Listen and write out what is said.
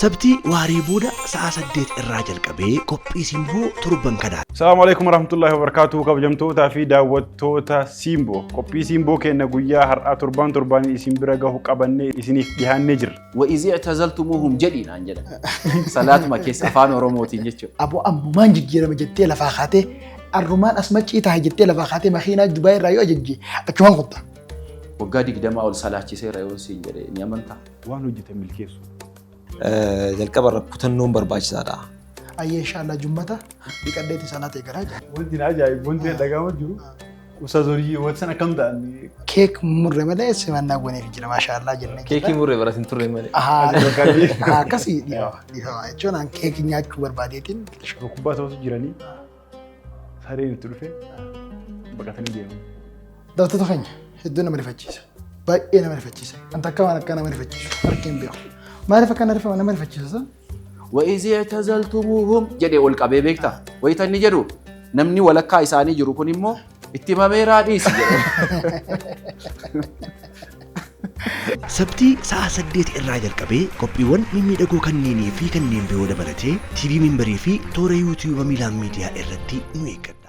Sabtii waaree booda sa'a 8 irraa jalqabee qophii Simboo torban kanaa. Salaamu alaikum warahmatullahi wabarakatuh kabajamtootaa fi daawwattoota Simboo. Qophii Simboo keenya guyyaa har'aa torbaan torbaaniin isin bira gahu qabannee isiniif dhiyaannee jirra. Wa iz i'tazaltumuuhum jedhi naan jedhan. Salaatuma keessa afaan Oromootiin jechuudha. Aboo ammumaan jijjiirama jettee lafaa kaatee arrumaan as maccii taha jettee lafaa kaatee makiinaa Dubaay irraa yoo ajajje achumaan kutta. Waggaa 20 ol salaachiseera yoon siin jedhe ni amantaa? Waan hojjetan milkeessu. Jalqaba irra kutannoon barbaachisaadha. Ayyee inshaallah jummata dhiqadheeti salaata eegalaa jedhe. Wanti na ajaa'ibu wanti na dhaga'amaa jiru ustaazorii wanti san akkam ta'an. Keek murre malee simannaa gooneef jira maashaallah jennee. Keekii murre bara sin turre malee. Ahaa akkasii dhiifama dhiifama jechuun an keekii nyaachuu barbaadeetiin. Kubbaa taphatu jiranii sareen itti dhufe baqatanii deeman. Daawwattoota keenya hedduu nama rifachiisa. Baay'ee nama rifachiisa. Wanta akka waan akka nama rifachiisu harki hin beeku. Maaliif akka nama rifachiisa san? Wa'iz i'tazaltumuuhum jedhe ol qabee beektaa? Wayita inni jedhu namni walakkaa isaanii jiru kun immoo itti himameeraa dhiisi jedhe. Sabtii sa'a 8 irraa jalqabee qophiiwwan mimmiidhagoo kanneenii fi kanneen biroo dabalatee TV Minbarii fi toora YouTube Miilaan Miidiyaa irratti nu eeggadha.